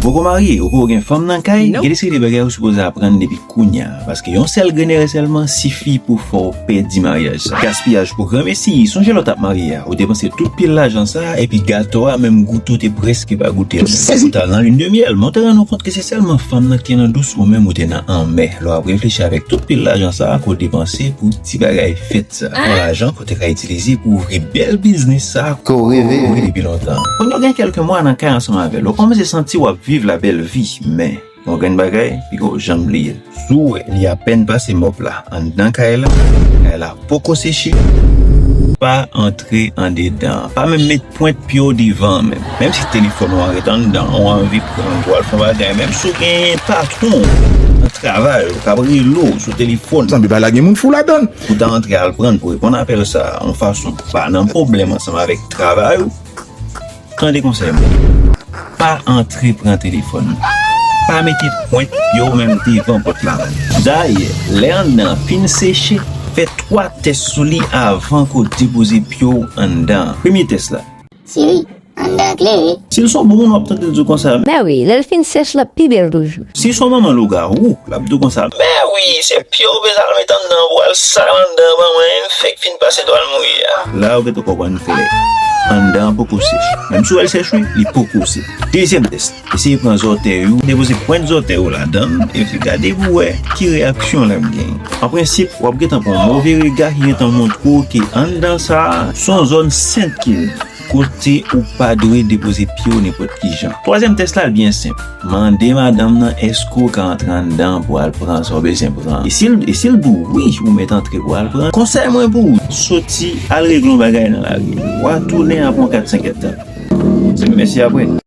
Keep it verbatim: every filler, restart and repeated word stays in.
Poko marye, ou poko gen fanm nan kay, gen de seri de bagay ou sipoze aprann depi kounye a, paske yon sèl grenn erè sèlman sifi pou fè w pèdi maryaj sa. Gaspiyaj pou granmesi, sonje lè w t ap marye a, ou depanse tout pil lajan sa, epi gato a, menm goute ou te prèske pa goute l. Ou t al nan lin de myèl, men w te rann ou kont ke se sèlman fanm nan ki te nan dous, ou menm ou te nan anmè. Lè w ap reflechi avèk tout pil lajan sa a ke w depanse pou ti bagay fèt sa. Pran lajan ke w te ka itilize pou ouvri bèl biznis sa a ke w reve depi lontan. Kounye a w gen kèlke mwa nan kay ansanm avè l, ou kòmanse santi w ap viv la bèl vi, men yon grenn bagay, piga w janm bliye l. Si w wè li apèn pase mòp la anndan kay la, kay la poko seche, pa antre andedan. Pa menm met pwent pye w devan menm. Menm si telefòn ou an ret anndan, ou anvi pran l pou al fè yon bagay, menm si w gen patwon nan travay ou k ap rele w sou telefòn, sanble pa la gen moun fou ladan l, ou ta antre al pran l pou reponn apèl sa a yon fason pa nan pwoblèm ansanm avèk travay ou, tande konsèy mwen. Pa antre pran telefòn nan. Pa mete pwent pye w menm devan pòt la. Dayè, lè anndan an fin seche, fè twa tès sou li avan ke w depoze pye w anndan an. Premye tès la. Siri, anndan an klere. Si l se yon bon moun, w ap tande l di w konsa. Mè wi, lè l fin sèch, l ap pi bèl toujou. Si l se yon manman lougawou, l ap di w konsa. Mè wi, se pye w bezwen al met anndan pou al sal anndan an ban mwen, m fèk fin pase twal mouye a. La ou gentan konprann klè. Anndan an poko sèch. Menm si w wè l sèch wi, li poko sèch. Dezyèm tès. Eseye pran zòtèy ou, depoze pwent zòtèy ou ladan l, epi gade pou w wè ki reyaksyon l ap gen. An prensip, w ap gentan pran yon move rega ki gentan montre w ke anndan sa a se yon zòn sent ki l, kote ou pa dwe depoze pye w nenpòt ki jan. Twazyèm tès la, l byen senp. Mande madanm nan èske w ka antre anndan pou al pran sa w bezwen pran. E si l, e si l di w wi, ou mèt antre pou al pran, konsèy mwen pou ou, soti al regle yon bagay nan lari. W a tounen apre yon kat senk èdtan. Di m mèsi apre.